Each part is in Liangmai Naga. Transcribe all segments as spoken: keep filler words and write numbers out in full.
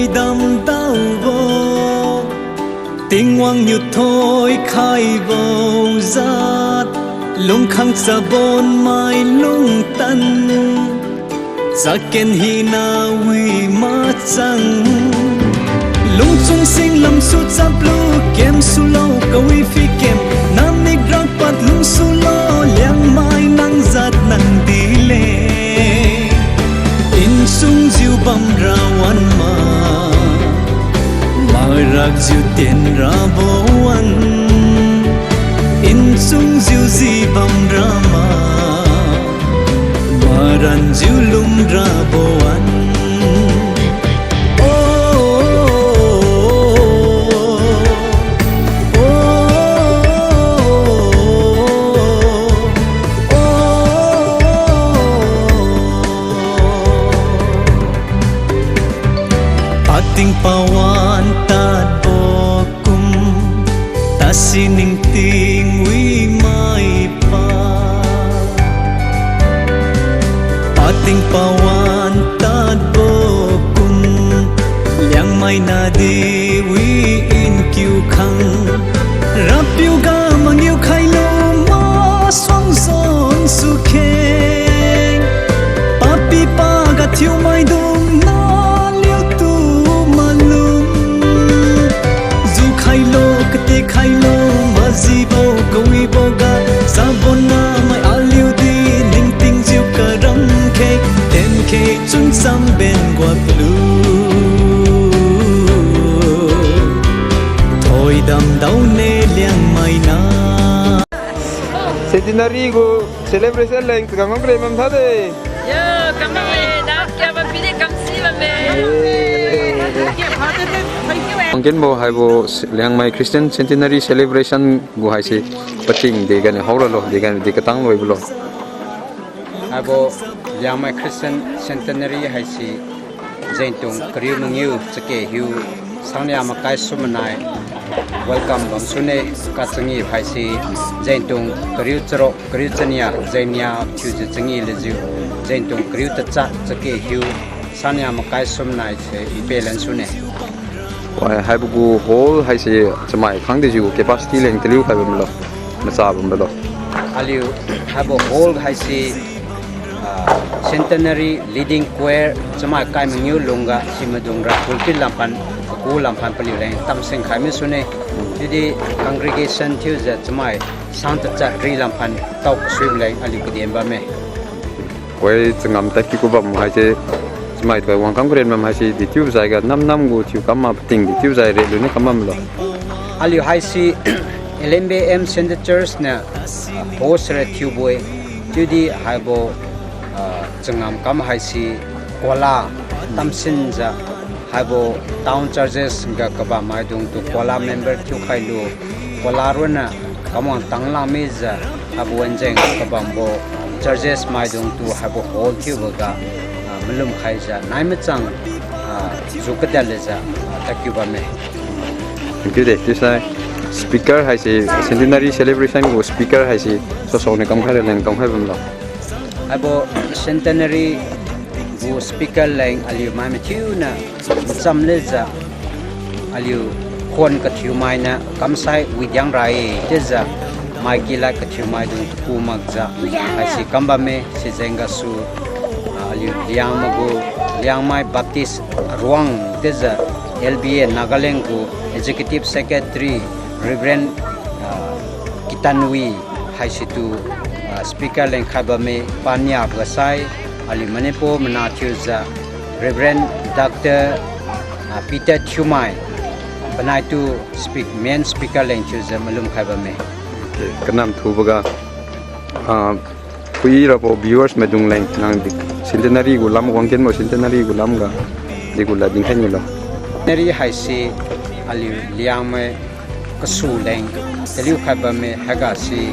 Damdaobo, Tingwang niu thoikhaibo jat, lungkhang chabon mai lungtan, chaken hina wi machang. Lungchun singlam su chaplu, kem sulo kawi phi kem, namik rakpad lungsulo, Liangmai nang jat nang dile. Nchungjiu bamra wan ma, marakjiu tienrabo wan. Nchungjiu ji bamra ma, maranjiu lungrabo wan. Oh, oh, oh, oh. Pating pawan tadbo kum, tasi ningting wi maipa. Pating pawan tadbo kum, Liangmai nadi wi nkiu khang. Rapiu ga mangiu khailo masuang zon sukheng. Papi paga thiumaidung naliutu malum. Jukhailo, katekhailo, majibo, kawibo ga, sabon namai aliudi, ningtingjiu karam khe, tenkhe chuncham ben guaklu. Thoidam daone Liangmai na. Centenary gu celebration leng chagam kam kre mam thade. Yo, kam bamme, da kya ba pide kam si bamme. Wangkinbo haibo Liangmai Christian Centenary Celebration gu haise pating deganiu haoralo, deganiu di katang loibo lo. Haibo Liangmai Christian Centenary haise jengtung kariu mangiu chake hiu sangnia makai sumanai welcome bamsune kachangi haise jengtung kariu charuk kariu chania jengnia thiujiu changi lejiu jengtung kariu tachat chake hiu sangnia makai sumanai se ipe lansune. Wai, haibo gu hall haise chamai khangdijiu capacity leng taliu khai bamlo, macha bamlo. Aliu haibo hall haise ah, Centenary Leading Choir chamai kai mangiu lungga simaidung ra pulpit lamphan, kaku lamphan paliu leng tamsing khai misune. Chiudi congregation thiujiu chamai sang tachat ri lamphan tao kasui leng aliu kaden bamme. Wai, changam tadki kubam haise chamai tuai wangkam karen bam haise dechiu jai ga namnam gu thiu kam ma pating dechiu jai re luni kam bamlo. Aliu haise L M B M Centre Church niu, ah, host ra thiubo-e. Chiudi haibo, ah, changam kam haise kola tamsinjiu haibo town churches ga kabam maidungtu kola member thiukhailu kola ronna kamwang tanglang mijiu haibo wanjeng kabambo churches maidungtu haibo hall thiuboga, ah, malum khaijiu nai machang, ah, ju kadad lejiu, ah, tadkiu bamme. Thank you de, chiusai speaker haise centenary celebration gu speaker haise sosoniu kamkhai raleng kamkhai bamlo. Haibo centenary gu speaker leng aliu mai mathiuniu ncham lejiu aliu khon kathiu mainiu kamsai widiang ra-e chiujiu mai kilad kathiu maidung taku makjiu haise kam bamme. Sijeng gasu, ah, aliu Liangmai gu Liangmai Baptist Aruang chiujiu L B A Nagaland gu Executive Secretary Reverend, ah, Kitanwi haisitu, ah, speaker leng khai bamme. Paniaboga sai aliu Manipur mana thiujiu Reverend Doctor, ah, Peter Thiumai panaitu speak, main speaker leng thiujiu malum khai bamme. Okay, kanam thuboga, ah, phuirabo viewers maidung leng nang di centenary gu lam wangkinbo centenary gu lamga degu lad dinkhai nilo. Centenary haise aliu Liangmai kasu leng taliu khai bamme. Haiga si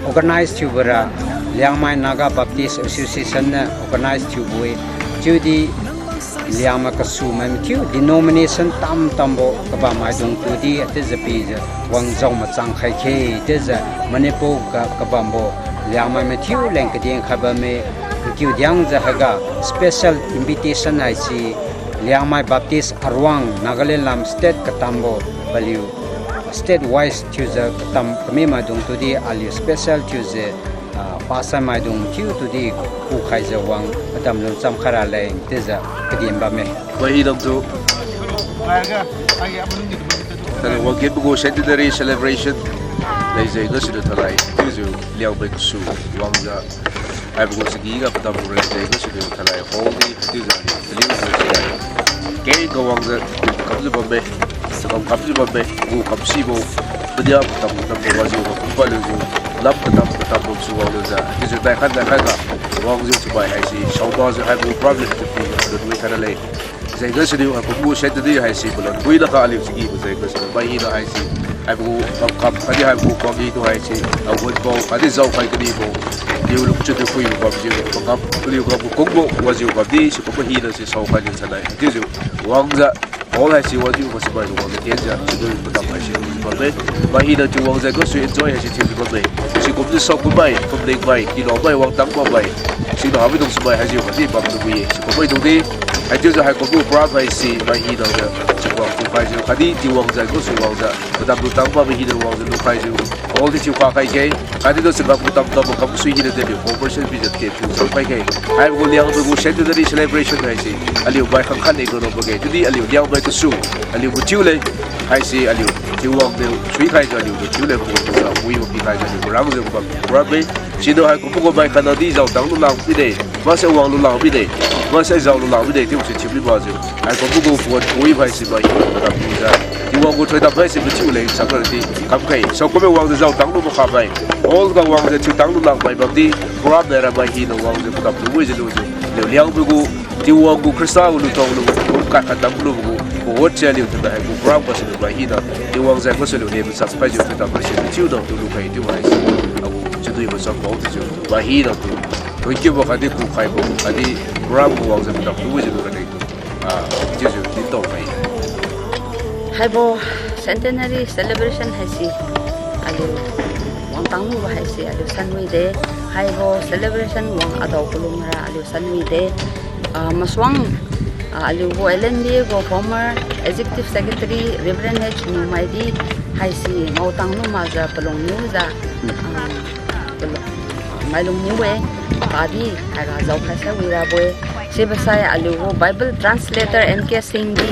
organize thiubora Liangmai Naga Baptist Association niu organize thiubo-e. Chiudi Liangmai kasumai mathiu denomination tamtambo kabam maidungtu di atijiu pijiu wangjao machang khai khe chiujiu Manipur ga kabambo Liangmai mathiu leng kadin khai bamme. Nkiu diangjiu haiga special invitation haise Liangmai Baptist aruang Nagaland lam state katambo paliu state wise thiujiu katam kami maidung tudi aliu special thiujiu, ah, pastor maidung thiu tudi kukhaijiu wang padam lungcham khai raleng chiujiu kadim bamme. Wahina tu, tadi wangkinbo gu centenary celebration leijeng gasuniu thainai chiujiu Liangmai kasu wangjiu haibo gu chagiga padam lung leijeng gasuniu thainai hall di chiujiu aliu kengga wangjiu kamjiu bamme, chakam kamjiu bamme, gu kamsibo, padia katam katambo wajiu kumpa liujiu, lam katam katambo su wanglujiu chiujiu daikhat daikhatga wangjiu chiubai haise saomajiu haibo problem tu pi lunwi khai raleng. Jeng gasuniu haikumbo centenary haise palun pui lakha aliu chagibo jeng gasuniu mai hina haise haibo gu kamkam khatdi haibo gu pami tu haise awanbo khatdi jaokhai kanibo, liu lungchun niu phuibo bamjiu pangam paliu ga kungbo wajiu bamdi sikumbo hina se saokhai niu thainai chiujiu wangjiu hall haise wajiu gasu mai wangjiu tienjiu chiujiu padam haise bamme. Mai hina Tingwang jeng gasu enjoy haise thiujiu bamme. Sikumjiu saokum mai, kumling mai, kilo mai, wangtang bammai, siniu hamaidung sumai haijiu khatdi bamjiu wi-e. Sikum maidungdi haichiujiu haikumbo program haise mai hina ga chiubo kukhaijiu khatdi Tingwang jeng gasu wangjiu padam lutang bammai hina wangjiu lukhaijiu hall di thiukha khai khe. Khatdi tu changam katam katam kam sui hina deniu cooperation pijiu ten thiu cham khai khe. Haibo gu Liangmai gu centenary celebration haise aliu mai khangkhat ne kalo bage chiudi aliu Liangmai kasu aliu mathiu leng haise aliu Tingwang niu suikhaijiu aliu mathiu leng pagu tusa wibo pikhaijiu aliu marangjiu bam program-e. Siniu haikumbo gu mai khatnadi jaotang lulak mide, maksai wang lulak mide, maksai jao lulak mide chiubo si thiumi makjiu haikumbo gu pawan kawibo haise mai hina padam lujiu Tingwang gu thoidam haise mathiu leng chakra di kamkhai saokum mai wangjiu jaotang lu makhamai, hall ga wangjiu thiutang lulak mai bamdi program naira mai hina wangjiu padam luwijiu lujiu aliu Liangmai gu Tingwang gu Khrista gu lutang lu kum kakhat dam lubo gu pawatse aliu thainai haibo program gasuniu mai hina Tingwang jeng gasu aliu ne macham khaijiu thoidam haise mathiu dao tu lukhai chiubo haise agu chadui macham bao chiujiu mai hina tu thoikiubo khatdi kukhaibo khatdi program gu wangjiu padam luwijiu lu raleng tu, ah, chiujiu dintao khai. Haibo centenary celebration haise aliu wangtang lubo haise aliu sanwi de. Haibo celebration wang adao kalungra aliu sanwi de. Ah, masuang, ah, aliu gu L N B A gu former executive secretary Reverend H Numai di haise ngaotang lu makjiu palung niujiu, ah, palung, ah, mailung niu-e, padi haiga jaokhai sai wirabo-e. Sibosai aliu gu Bible translator N K Singh di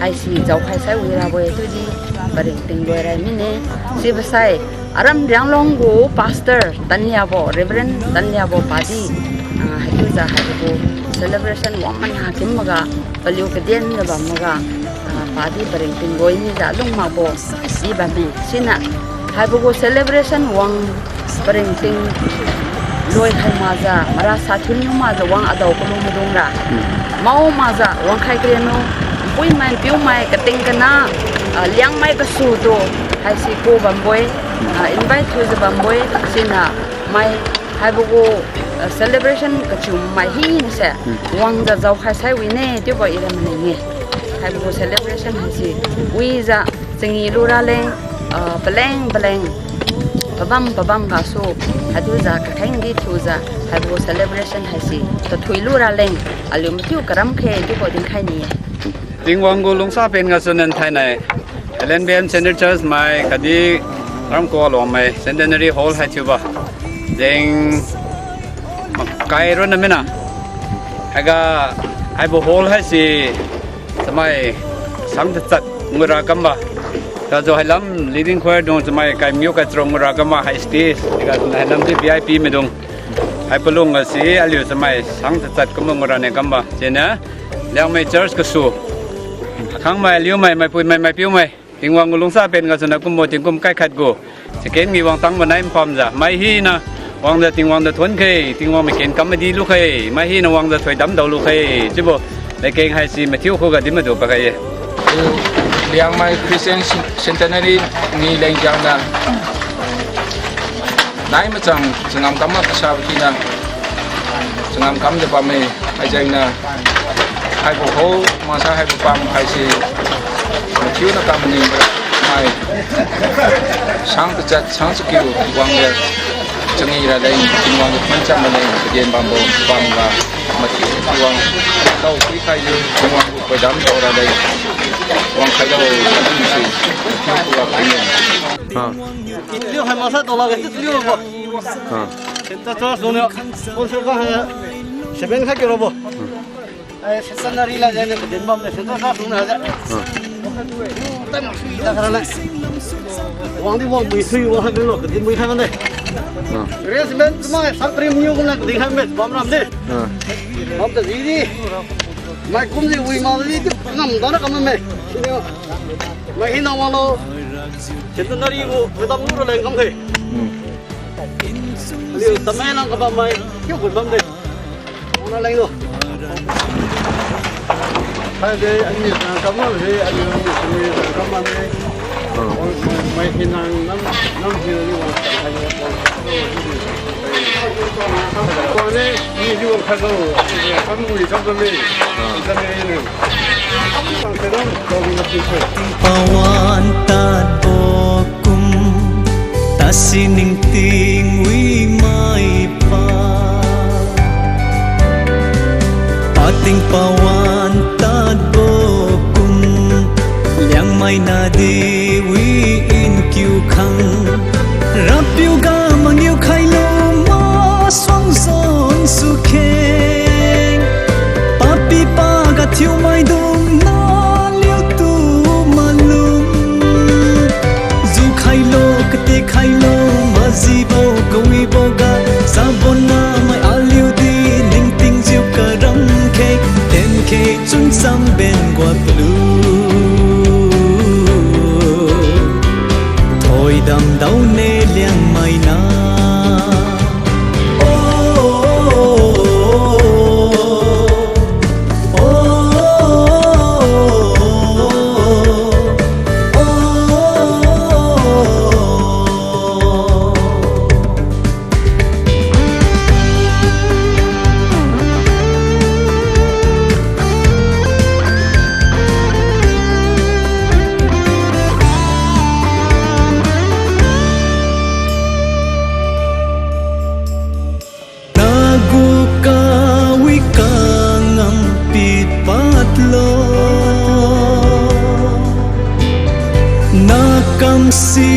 haise jaokhai sai wirabo-e, chiudi paringting loi rai mine. Sibosai aram Rianglong gu pastor Tanliabo, Reverend Tanliabo padi, ah, haichiujiu haibo gu celebration wang mana kimboga paliu kaden ga bamboga, ah, padi paringting loi mijiu lung makbo di bamme. Siniu haibo gu celebration wang paringting loi khai makjiu, marasa thiuniu makjiu wang adao kalung maidungra, mao makjiu wangkhai karenu, npuimai npiumai kating kana, ah, Liangmai gasu tu haise ku bambo-e, ah, invite thiujiu bambo-e. Siniu mai haibo gu, ah, celebration kachiumai hinase wangjiu jaokhai sai wine chiubo ira maning-e. Haibo gu celebration haise wijiu changi luraleng, ah, paleng paleng, pabam pabam gasu haichiujiu kakheng di thiujiu haibo gu celebration haise tathui luraleng aliu mathiu karam khe chiubo dinkhai ni-e. Tingwang gu lungsa pen gasu nan thainai L N B M Central Church mai khatdi Ramkua Longmai Centenary Hall hai thiubo jeng makai ronna mina. Haiga haibo hall haise chamai sang tachat ngura kamba, kajiu hailam leading choir dung chamai kaimniu kacharung ngura kamba hai stage, haiga hailam di V I P maidung hai palung gase aliu chamai sang tachat kumbo ngura ne kamba. Siniu Liangmai Church gasu, akhangmai, aliumai, maipuimai, maipiumai, Tingwang gu lungsa pen gasu na kumbo tingkum kaikhat gu second mi wangtangbo nai mpamjiu mai hina wangjiu Tingwang tu thuon khe, Tingwang mai ken kam madi lu khe, mai hina wangjiu thoidam dao lu khe chiubo lekeng haise mathiu khuga di madu pakhai-e. Liangmai Christian Centenary ni lengjiangna nai machang changam kam makasabo hina changam kamjiu bamme. Haijengniu haibo hall maksai haibo pam haise mathiuna kam maning mai sang tachat sang chakiu wangjiu changi raleng, Tingwang tu thuon cham raleng kaden bambo pamga Wang, tao pui khai ni, wang, koidam tao ra dai. Wang khai dao, si. Ha. Liu hai masa tao la ga, liu ko. Ha. Center church dong ni. Sponsor ga hai, seven khai kira bo. Hmm. Ai, centenary la jai ni, kadin bam ni, centenary la jai. Ah. Tam sui da kara la. Wang di wang bui sui wang hai lo, kadin bui hai man de. Ah. Rest men, cuma sak prim niu kumna kadin hai men, bam ram de. Ah. Bam ta ji di. Mai kum ji wi ma ji di, ngam da na kam me. Sini. Mai hin na wang lo. Centenary gu, kadam lu ra leng kam de. Hmm. Aliu tamai lang kabam mai, kiu gun bam de. Wang na leng lo. Hai de, ani sang kam de, ani sang kam de. Ah. Wang mai, mai hinang nam, nam hin ni wang sang hai wang. Wang ne, ni ji wang kha lo, kam wi kam de. Ah. Kam de ni. Sang se dong, kam wi na kin se. Pawan tad bo kum, tasi ningting wi mai pa. Pating pawan tad bo kum, Liangmai nadi wi in kiu khang. Rapiu ga mangiu khai lu ma suang zon su kheng. Papi pa ga thiu maidung na liu tu malum. Zu khailo, kate khailo, majibo, kawibo ga, sabon na mai aliu di, ningting jiu karam khe, ten khe chun cham ben guak lu. Thoidam dao ne Liangmai na. Nagu kawi kangam pipad lo. Na kamsi